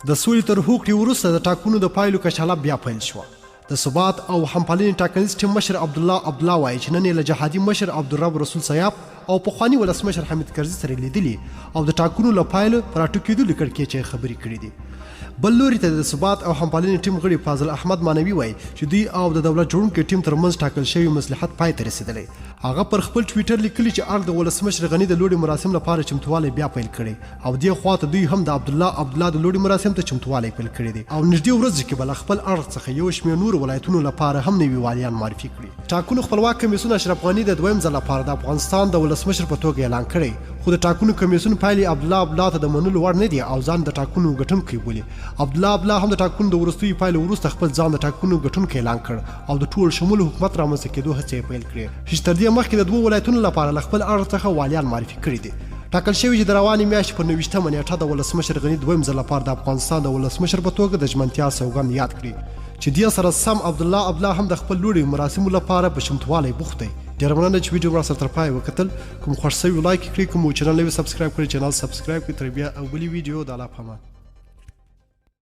د سولې تر هوکړې وروسته د ټاکنو د پایلو کشاله بیا پیل شوه. د ثبات او همپالنې ټاکنیز ټیم مشر عبدالله عبدالله وايي چې نن یې له جهادي مشر عبدالرب رسول سیاف او پخواني ولسمشر حامد کرزي سره لیدلي او د ټاکنو له پایلو پر راټوکېدلو کړکېچ یې خبرې کړې دي. بل لوري ته د ثبات او همپالنې ټیم غړي فاضل احمد معنوي وايي چې دوی او د دولت جوړونکي ټیم ترمنځ ټاکل شوی مصلحت پای ته رسېدلی. هغه پر خپل ټویټر لیکلي چې ارګ د ولسمشر غني د لوړې مراسم لپاره چمتووالی بیا پیل کړی او دې خوا ته دوی هم د عبدالله عبدالله د لوړې مراسم ته چمتووالی پیل کړی دی او نږدې ورځو کې به له خپل اړخ څخه یو شمېر نورو ولایتونو لپاره هم نوي والیان معرفي کړي. ټاکنو خپلواک کمېسیون اشرف غني د دویم ځل لپاره د افغانستان د ولسمشر په توګه اعلان کړی، خو د ټاکنو کمېسیون پایلې عبدالله عبدالله ته د منلو وړ نه دي او ځان د ټاکنو ګټونکی بولي. عبدالله عبدالله هم د ټاکنو د وروستیو پایلو وروسته خپل ځان د ټاکنو ګټونکی اعلان کړ او د ټول شموله حکومت رامنځته کېدو هڅې یې پیل کړې چې تر دې مخکې د دوو ولایتونو لپاره له خپل اړخ څخه والیان معرفي کړي دي. ټاکل شوې چې د روانې میاشتې په 29 مه نېټه د ولسمشر غني دویم ځل لپاره د افغانستان د ولسمشر په توګه د ژمنتیا سوګند یاد کړي چې دې سره سم عبدالله عبدالله هم د خپل لوړې مراسمو لپاره په چمتووالی بوخت دی. ډیره مننه چې ویډیو راسره تر پایه وکتل. کوم خوښ شوی لایک کړئ، کوم چینل نوی سبسکرایب کړئ چینل سبسکرایب کړئ. تر بیا او بلې ویډیو د الله په امان.